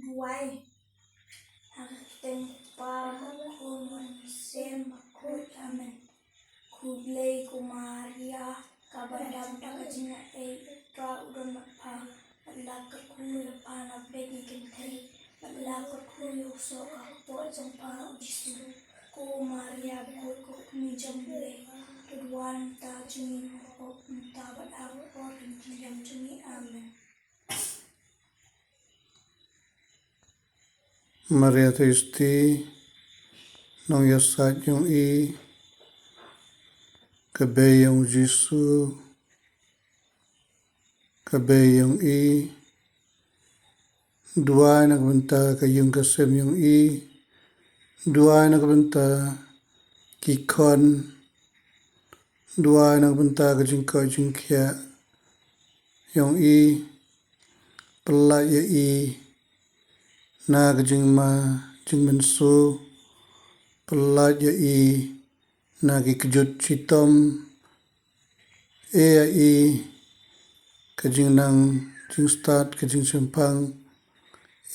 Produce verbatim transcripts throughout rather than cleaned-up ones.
Wai. Ha ka kyrteng u Kpa, bad u Khun, bad u Mynsiem Bakhuid. Amen. Khublei ko Maria, kaba dap da ka jingaiei, u Trai u don bad pha, bad la kyrkhu ïa pha na bynta ki kynthei, bad la kyrkhu ïa u soh ka kpoh jong pha u Jisu. Ko Maria bakhuid, ko Kmie jong U Blei, to duwai ïa ngi ki pop mynta bad ha ka por ka jingim jong ngi. Amen. Maria Theisotti, nongïasaid jong i, ka bei jong u Jisu, ka bei jong i, duwai na ka bynta ka ïing ka sem jong i, duwai na ka bynta ki khon, duwai na ka bynta ka jingkoit jingkhiah jong i, pyllait ïa i na ka jingma jingmynsaw, pyllait ïa i na ki kjut chitom, ei ïa i ka jingnang jingstad ka jingshemphang,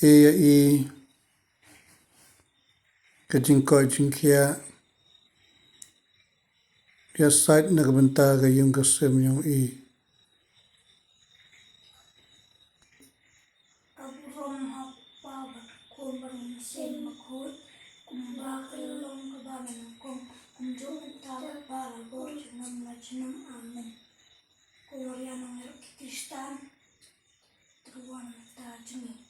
ei ïa i ka jingkoit jingkhiah, ïasaid na ka bynta ka ïing ka sem jong i. Ka burom ha u Kpa bad u Khun bad u Mynsiem Bakhuid, kumba ka la long kaba nyngkong, kumjuh mynta bad baroh junom la junom. Amen. Ko Maria nongïaroh ki Khristan, to duwai na ka bynta jong ngi.